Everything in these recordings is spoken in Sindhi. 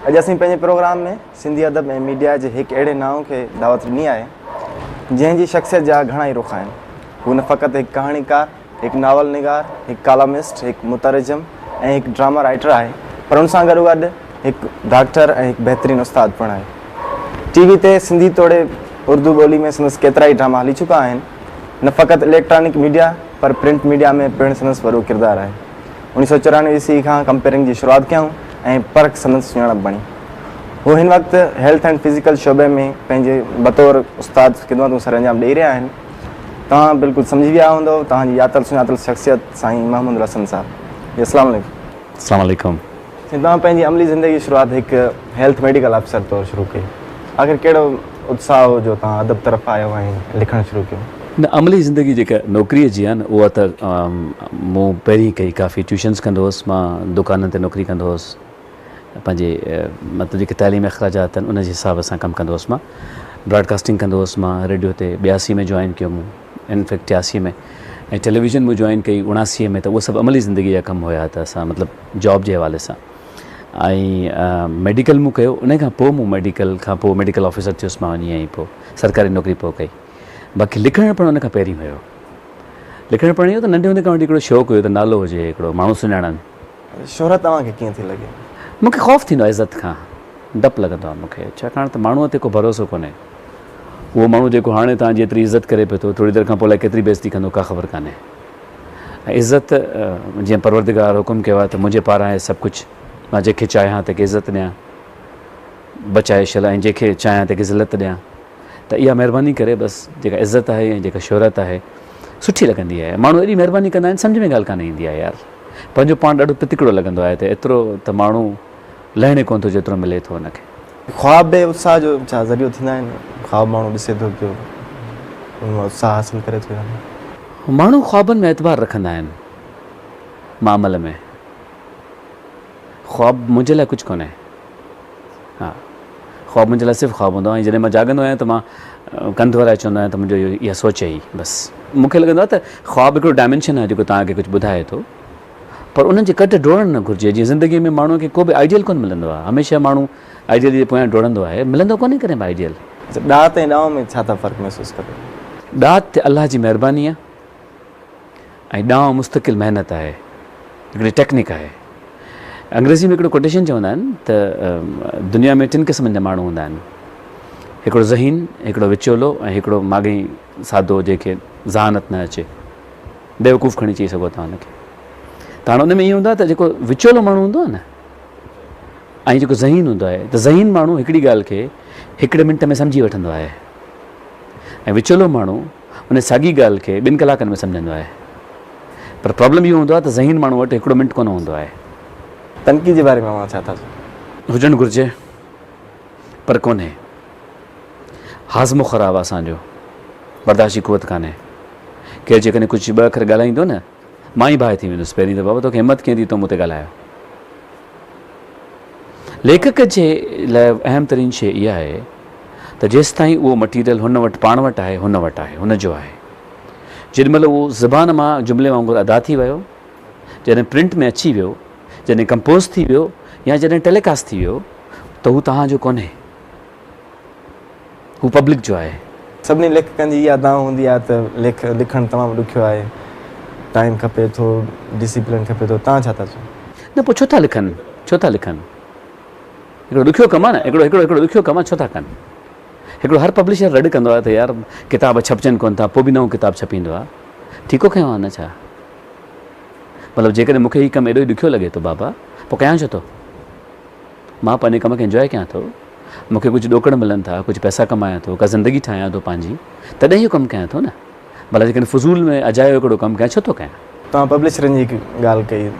اڄ اسين پنهنجي پروگرام ۾ سنڌي ادب ۽ ميڊيا جي هڪ اهڙي نانء کي دعوت ڏني آهي جنهن جي شخصيت جا گهڻا ئي رخ آهن. هو نه فقط هڪ ڪهاڻيڪار، هڪ ناول نگار، هڪ ڪالمسٽ، هڪ مترجم ۽ هڪ ڊراما رائيٽر آهي پر ان سان گڏوگڏ هڪ ڊاڪٽر ۽ هڪ بهترين استاد پڻ آهي. ٽي وي تي سنڌي توڙي اردو ٻولي ۾ سندس ڪيترائي ڊراما هلي چڪا آهن. نه فقط اليڪٽرانڪ ميڊيا پر پرنٽ ميڊيا ۾ پڻ سندس وڏو ڪردار آهي. اوڻيهه سؤ چورانوي عيسوي کان ڪمپيئرنگ جي شروعات ڪيائون ۽ پرک سندس سڃاڻپ بڻي. هو هن وقت هيلٿ اينڊ فزيڪل شعبي ۾ پنهنجي بطور استاد خدمتون سرانجام ڏئي رهيا آهن. توهان بلڪل سمجهي ويا هوندؤ توهان جي ڄاتل سڃاتل شخصيت سائين محمود الحسن صاحب جي السلام عليڪم. السلام عليڪم. سائين توهان پنهنجي عملي زندگي جي شروعات هڪ هيلٿ ميڊيڪل آفيسر طور شروع ڪئي آخر ڪهڙو اتساهه هو جو توهان ادب طرف آيو ۽ لکڻ شروع ڪيو؟ نه عملي زندگي جيڪا نوڪريء جي آهي نه اها ته مون پهرين ڪئي ڪافي ٽيوشنس ڪندو هوس مان دڪانن تي نوڪري ڪندو هوس پنهنجي مطلب جيڪي تعليمي اخراجات آهن ان جي حساب سان ڪم ڪندو هوس مان براڊ ڪاسٽنگ ڪندو هوس مان ريڊيو تي ٻياسي ۾ جوائن ڪيو مون انفيڪٽ ٽياسي ۾ ۽ ٽيليويزن مون جوائن ڪئي اڻاسي ۾ ته اهي سڀ عملي زندگي جا ڪم هيا ته اسان مطلب جاب جي حوالي سان ۽ ميڊيڪل مون ڪيو ان کان پوء مون ميڊيڪل کان پوء ميڊيڪل آفيسر ٿيس مان وڃي ۽ پوء سرڪاري نوڪري پوء ڪئي باقي لکڻ پڙهڻ ان کان پهرين هيو لکڻ پڙهڻ اهو ته ننڍي هوندي کان وٺي هڪڙو شوق هيو ته نالو هجي هڪڙو ماڻهو سڃاڻن. شهرت اوهان کي ڪيئن ٿي لڳي؟ مون کي خوف ٿيندو آهي عزت کان، ڊپ لڳندو آهي مون کي، ڇاڪاڻ ته ماڻهوء تي ڪو ڀروسو ڪونهي. اهو ماڻهو جيڪو هاڻي توهان جي ايتري عزت ڪري پيو ٿو، ٿوري دير کان پوء الائي ڪيتري بيعزتي ڪندو ڪا خبر ڪانهي. ۽ عزت جيئن پروردگار حڪم ڪيو آهي ته منهنجي پاران آهي سڀ ڪجهه، مان جنهن کي چاهيان تنهن کي عزت ڏيان، بچائي شل ۽ جنهن کي چاهيان تنهن کي ذلت ڏيان. ته اها مهرباني ڪري بس جيڪا عزت آهي ۽ جيڪا شهرت آهي سٺي لڳندي آهي ماڻهو ايڏي مهرباني ڪندا آهن سمجهه ۾ ڳالهه ڪانه ايندي آهي يار پنهنجو پاڻ ڏاڍو پتڪڙو لڳندو آهي ته ايترو ته ماڻهو لهڻي ڪونه ٿو جيترو ملي ٿو ان کي. خواب به اتساهه جو ڇا ذريعو ٿيندا آهن؟ خواب ماڻهو ڏسي ٿو پيو ان مان اتساهه حاصل ڪري ٿو يا نه؟ ماڻهو خوابن ۾ اعتبار رکندا آهن مان عمل ۾ خواب منهنجي لاء ڪجهه ڪونهي. ها خواب منهنجي لاء صرف خواب هوندو آهي ۽ جڏهن مان جاڳندو آهيان ته مان ڪنڌ ورائي چوندو آهيان ته منهنجو اها سوچ هئي بس مون کي لڳندو آهي ته خواب هڪڙو ڊائمينشن آهي جيڪو توهان کي ڪجهه ٻڌائي ٿو پر انهن جي ڪڍ ڊوڙڻ نه گهرجي جيئن زندگي ۾ ماڻهو کي ڪو به آئيڊيل ڪونه ملندو آهي هميشه ماڻهو آئيڊيل جي پويان ڊوڙندو آهي ملندو ڪونهي ڪڏهن به آئيڊيل. اڇا ڏات ۽ ڏانء ۾ ڇا ٿا فرق محسوس ڪريو؟ ڏات تي الله جي مهرباني آهي. ۽ ڏانء مستقل محنت آهي، هڪڙي ٽيڪنڪ آهي. انگريزي ۾ هڪڙو ڪوٽيشن چوندا آهن ته دنيا ۾ ٽن قسمن جا ماڻهو هوندا آهن، هڪڙو ذهين، هڪڙو وچولو ۽ هڪڙو ماڳهين سادو جنهن کي ذهانت نه اچي، بيوقوف کڻي چئي سگهو ٿا ان کي. ته هاڻي ان ۾ ائين هوندو آهي ته جيڪو وچولو ماڻهو هوندو آهي نه ۽ جيڪو ذهين هوندو آهي ته ذهين ماڻهو هڪڙي ڳالهه کي هڪڙي منٽ ۾ سمجهي وٺندو آهي ۽ وچولو ماڻهو ان ساڳي ڳالهه کي ٻن ڪلاڪن ۾ سمجهندو آهي پر پرابلم اهو هوندو آهي ته ذهين ماڻهو وٽ هڪڙو منٽ ڪونه هوندو آهي. تنقيد جي باري ۾ اوهان ڇا ٿا چئو؟ هجڻ گهرجي پر ڪونهي. هاضمو خراب آهي اسان جو. برداشت جي قوت ڪانهي. ڪير جيڪڏهن ڪجهه ٻه اکر ڳالهائيندو نه مان ئي باهه ٿي ويندس پهرين ته بابا توکي همت ڪيئن ٿي تو مون تي ڳالهايو. ليکڪ جي لاء اهم ترين شيء اها آهي ته جيستائين اهو مٽيريل هن وٽ پاڻ وٽ آهي، هن وٽ آهي، هن جو آهي. جيڏي مهل اهو زبان مان جملي وانگر ادا ٿي ويو، جڏهن پرنٽ ۾ اچي ويو، جڏهن ڪمپوز ٿي ويو يا جڏهن ٽيليڪاسٽ ٿي ويو ته هو توهان جو ڪونهي. هو پبلڪ جو آهي. سڀني ليکڪن جي اها دانهن هوندي آهي ته ليک لکڻ تمام ڏکيو آهي، ٽائيم کپي ٿو، ڊسيپلين کپي ٿو، توهان ڇا ٿا چئو؟ نه پوء ڇو ٿا لکن؟ ڇو ٿا لکن؟ هڪڙو ڏکيو ڪم آهي نه، هڪڙو هڪڙو هڪڙو ڏکيو ڪم آهي ڇو ٿا ڪن؟ هڪڙو هر پبلشر رڙ ڪندو آهي ته يار ڪتاب ڇپجن ڪونه ٿا پوء به نئون ڪتاب ڇپيندو آهي. ٺيڪو کنيو آهي نه ڇا؟ مطلب جيڪڏهن مون کي هي ڪم ايڏو ئي ڏکيو لڳي ٿو بابا پوء ڪيان ڇو ٿو؟ مان پنهنجي ڪم کي انجواء ڪيان ٿو، مون کي ڪجهه ڏوڪڙ ملن ٿا، ڪجهه پئسا ڪمايان ٿو، ڪا زندگي ٺاهيان ٿو پنهنجي، تڏهن اهو ڪم ڪيان ٿو نه. ڀلا جيڪڏهن فضول ۾ اجايو هڪڙو ڪم ڪيان، ڇو ٿو ڪيان؟ توهان پبلشرن جي هڪ ڳالهه ڪئي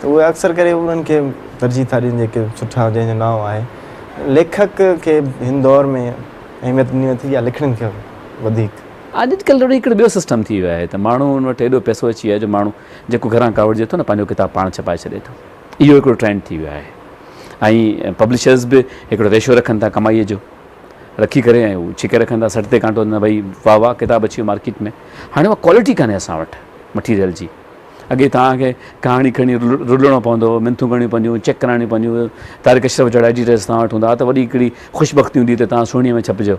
ته اهي اڪثر ڪري انهن کي ترجيح ٿا ڏين جيڪي سٺا جنهن جو نانء آهي. ليکڪ کي هن دور ۾ اهميت ڏني وڃي ٿي يا لکڻين کي وڌيڪ؟ اڄڪلهه وري هڪڙو ٻيو سسٽم ٿي ويو آهي ته ماڻهن وٽ ايڏو پئسو اچي ويو آهي جو ماڻهو جيڪو گهران ڪاوڙجي ٿو نه پنهنجو ڪتاب پاڻ ڇپائي ڇڏي ٿو. اهو هڪڙو ٽرينڊ ٿي ويو آهي ۽ پبلشرز به هڪڙو ريشو رکن ٿا ڪمائيء جو رکي ڪري ۽ هو ڇڪي رکن ٿا سٽ تي ڪانٽو نه ڀئي واهه واهه ڪتاب اچي ويو مارڪيٽ ۾ هاڻي اها ڪوالٽي ڪانهي اسان وٽ مٽيريل جي اڳي توهان کي ڪهاڻي کڻي رلڻو پوندو هو، منٿون ڪرڻيون پونديون هيون، چيڪ ڪرائڻيون پونديون هيون، طارق اشرف جهڙا ايڊيٽرز توهان وٽ هوندا ها ته وڏي هڪڙي خوش بختي هوندي ته توهان سهڻيء ۾ ڇپجو.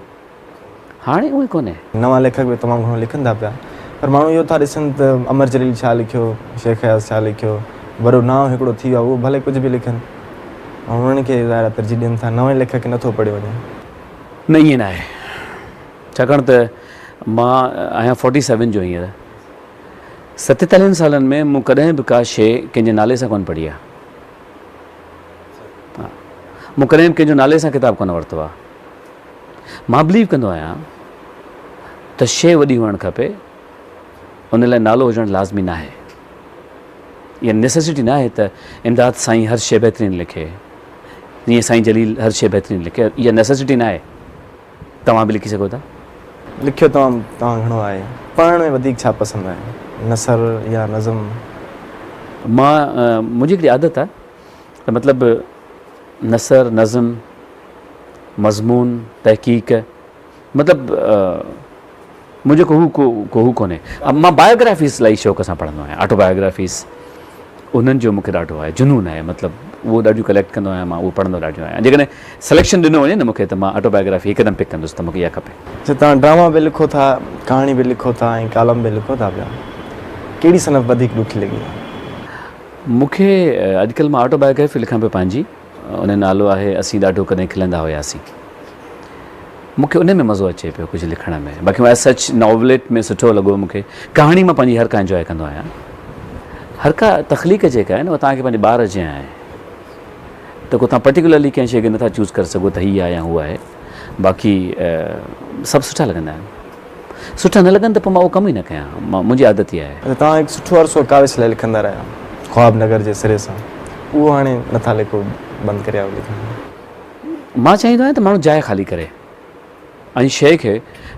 هاڻي اهي ڪونهي. نوان ليکڪ به تمام گهڻو لکن ٿا پيا پر ماڻهو اهو ٿا ڏسن ته امر جليل ڇا لکيو، شيخ اياز ڇا لکيو، وڏو نانء هڪڙو ٿي ويو آهي اهو ڀلي ڪجهه به لکن. ماڻهو انهن کي ظاهر آهي ترجيح ڏين ٿا، نوين ليکڪ کي نٿو پڙهيو وڃي. نه ائين ناهي. ڇاڪاڻ ته مان آهيان فورٽي سيون جو هينئر. ستيتاليهن سالن ۾ مون ڪڏهن به ڪا شيء ڪنهن جي نالي سان ڪونه پڙهي آهي. مون ڪڏهن به ڪنهن جو نالي سان ڪتاب ڪونه ورتو آهي. مان بليو ڪندو آهيان ته شيء وڏي هئڻ کپي، ان لاء نالو هجڻ لازمي ناهي. اها نيسيسٽي ناهي ته امداد سائين هر شيء بهترين لکي، جيئن سائين جليل هر شيء بهترين لکي، اها نيسيسٽي ناهي. توهان به لکي سگهو ٿا. لکيو توهان توهان گهڻو آهي. پڙهڻ ۾ وڌيڪ ڇا پسند آهي نثر يا نظم؟ مان منهنجي هڪڙي عادت آهي ته مطلب نثر، نظم، مضمون، تحقيق مطلب منهنجو ڪو هو ڪو هو ڪونهي. مان بايوگرافيز الاهي شوق سان پڙهندو آهيان آٽو بايوگرافيز انهن جو مونکي ڏاڍو آهي جنون آهي مطلب اهو ڏاڍيون ڪليڪٽ ڪندو آهيان مان اهو پڙهندو ڏاڍو آهيان جيڪڏهن سليڪشن ڏنو وڃي نه مونکي ته مان آٽو بايوگرافي هڪدم پڪ ڪندس ته مونکي اها کپي. اڇا توهان ڊراما به لکو ٿا ڪهاڻي به لکو ٿا ۽ ڪالم به لکو ٿا پيا ڪهڙي صنف وڌيڪ ڏکي لڳي آهي؟ مونکي اڄڪلهه مان آٽو بايوگرافي لکان پيو پنهنجي ان جو نالو آهي اسين ڏاڍو ڪڏهن کلندا هياسين. مون کي ان ۾ مزو اچي پيو ڪجهه لکڻ ۾ باقي ايز سچ ناوليٽ ۾ سٺو لڳو مون کي ڪهاڻي مان پنهنجي هر ڪا انجواء ڪندو آهيان هر ڪا تخليق جيڪا آهي نه اها توهان کي پنهنجي ٻار جيان آهي ته ڪو توهان پرٽيڪولرلي ڪنهن شيء کي نٿا چوز ڪري سگهو ته هي آهي يا هو آهي باقي سڀ سٺا لڳندا آهن سٺا نه لڳن ته پوء مان اهو ڪم ئي نه ڪيان منهنجي عادت اها آهي. توهان هڪ سٺو عرصو ڪاوش لاء لکندا رهيا خواب نگر جي سري سان اهو هاڻي نٿا لکو بند ڪري آيو لکڻ. مان چاهيندو آهيان ته ماڻهو جاء خالي ڪري ۽ شيء کي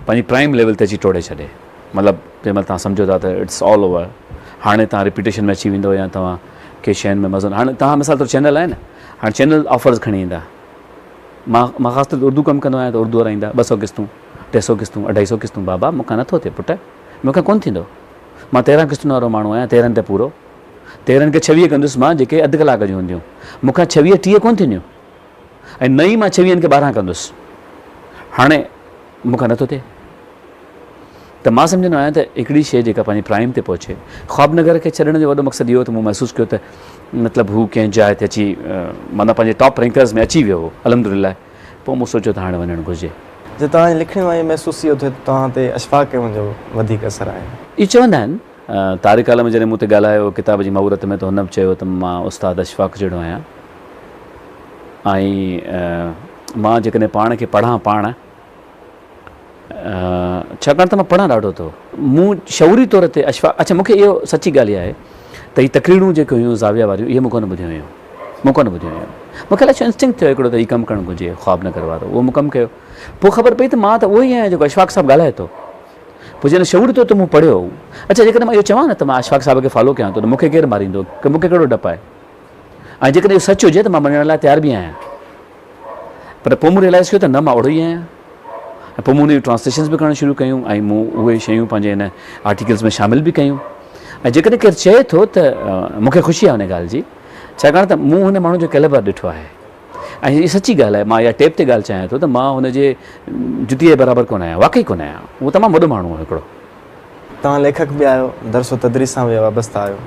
پنهنجي پرائم ليول تي اچي ٽوڙي ڇڏي مطلب جنهن مهل توهان سمجهو ٿا ته it's all over هاڻي توهان رپيٽيشن ۾ اچي ويندو يا توهان کي شين ۾ مزو هاڻي توهان مثال طور چينل آهي نه هاڻي چينل آفرز کڻي ايندا مان مان خاص طور تي اردو ڪم ڪندو آهيان ته اردو وارا ايندا 200 قسطون 300 قسطون 250 قسطون بابا مون کان نٿو ٿئي پٽ مون کان ڪونه ٿيندو مان 13 قسطن وارو ماڻهو آهيان 13 تي پورو 13 کي 26 ڪندس مان جيڪي اڌ ڪلاڪ جون هونديون مون کان 26 30 ڪونه ٿينديون ۽ نه ئي مان ڇويهن کي 12 ڪندس. هاڻي مون کان نٿو ٿئي. ته مان سمجهندو آهيان ته هڪڙي شيء جيڪا پنهنجي پرائم تي پهچي. خواب نگر کي ڇڏڻ جو وڏو مقصد اهو هو ته مون محسوس ڪيو ته مطلب هو ڪنهن جاء تي اچي معنيٰ پنهنجي ٽاپ رينڪرز ۾ اچي ويو هو الحمدلله. پوء مون سوچيو ته هاڻي وڃڻ گهرجي. جي توهان جي لکڻي مان اهو محسوس اهو ٿئي ته توهان تي اشفاق احمد جو وڌيڪ اثر آهي. اهو چوندا آهن. طارق عالم جڏهن مون تي ڳالهايو ڪتاب جي مهورت ۾ ته هن به چيو ته مان استاد اشفاق جهڙو آهيان. ۽ مان جيڪڏهن پاڻ کي پڙهان پاڻ ڇاڪاڻ ته مان پڙهان ڏاڍو ٿو مون شعوري طور تي اشفاق اڇا مونکي اهو سچي ڳالهه اها آهي ته هي تقريرون جيڪي هيون زاويه واريون اهي مون ڪونه ٻڌيون هيون مون ڪونه ٻڌيون هيون مونکي الائي ڇو انسٽنڪٽ ٿيو هڪڙو ته هي ڪم ڪرڻ گهرجي خواب نگر وارو اهو مون ڪم ڪيو پوء خبر پئي ته مان ته اهو ئي آهيان جيڪو اشفاق صاحب ڳالهائي ٿو پوء جڏهن شعوري طور تي مون پڙهيو اڇا جيڪڏهن مان اهو چوان نه ته مان اشفاق صاحب کي فالو ڪيان ٿو ته مونکي ڪير ماريندو مونکي ڪهڙو ڊپ آهي ۽ جيڪڏهن اهو سچ هجي ته مان مڃڻ لاء تيار به آهيان پر پوء مون ريئلائز ڪيو ته نه مان اهڙو ئي آهيان ۽ پوء مون ان جون ٽرانسليشنز به ڪرڻ شروع ڪيون ۽ مون اهي شيون پنهنجي هن آرٽيڪلز ۾ شامل به ڪيون ۽ جيڪڏهن ڪير چئي ٿو ته مون کي خوشي آهي ان ڳالهه جي ڇاڪاڻ ته مون هن ماڻهو جو ڪيلبر ڏٺو آهي ۽ هي سچي ڳالهه آهي مان اها ٽيپ تي ڳالهه چاهيان ٿو ته مان هن جي جتيء جي برابر ڪونه آهيان واقعي ڪونه آهيان هو تمام وڏو ماڻهو هو هڪڙو. توهان ليکڪ به آهيو، درس و تدريس سان به وابسته آهيو.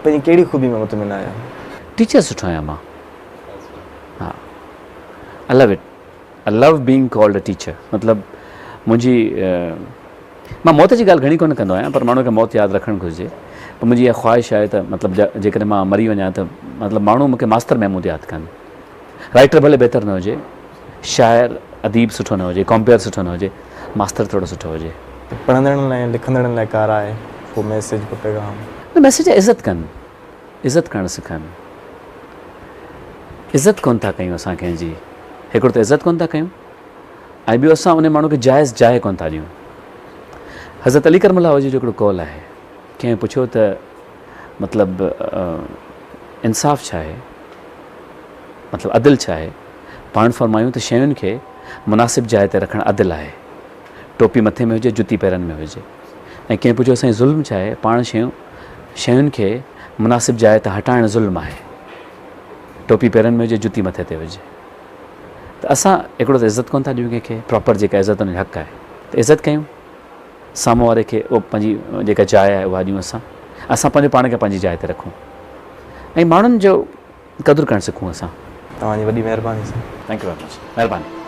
پنهنجي ڪهڙي خوبي ۾ مطمئن آهيو؟ ٽيچر سٺو آهيان مان. ها I love it. I love being called a teacher. مطلب منهنجي مان موت جي ڳالهه گهڻي ڪونه ڪندو آهيان پر ماڻهو کي موت ياد رکڻ گهرجي. پر منهنجي اها خواهش آهي ته مطلب جيڪڏهن مان مري وڃان ته مطلب ماڻهو مون کي ماستر محمود ياد ڪن. رائيٽر ڀلي بهتر نه هجي، شاعر اديب سٺو نه هجي، ڪمپيئر سٺو نه هجي، ماستر ٿورو سٺو هجي. پڙهندڙن لاء ۽ لکندڙن لاء ڪا راء، ڪو ميسيج، ڪو پيغام؟ نه ميسيج آهي عزت ڪن، عزت ڪرڻ سکن. عزت ڪونه ٿا ڪيون اسان ڪنهن جي. هڪڙو ته عزت ڪونه ٿا ڪيون ۽ ٻيو اسان ان ماڻهو کي جائز جاء ڪونه ٿا ڏيون. حضرت علي ڪرم الله وجهه جو هڪڙو قول آهي، ڪنهن پڇيو ته مطلب انصاف ڇا آهي؟ مطلب عدل ڇا آهي؟ پاڻ فرمايون ته شين کي مناسب جاء تي رکڻ عدل آهي. ٽوپي مٿي ۾ هجي، جتي پيرن ۾ هجي. ۽ ڪنهن پڇيو سائين ظلم ڇا آهي؟ پاڻ شيون شين کي مناسب جاء تان هٽائڻ ظلم آهي. ٽوپي پيرن ۾ هجي جتي مٿي تي هجي ته اسان هڪڙو ته عزت ڪونه ٿا ڏيون ڪنهن کي پراپر جيڪا عزت ان جو حق آهي ته عزت ڪيون سامهون واري کي اهو پنهنجي جيڪا جاء آهي اها ڏيون اسان اسان پنهنجو پاڻ کي پنهنجي جاء تي رکون ۽ ماڻهن جو قدر ڪرڻ سکون اسان. توهان جي وڏي مهرباني sir. Thank you very much مهرباني.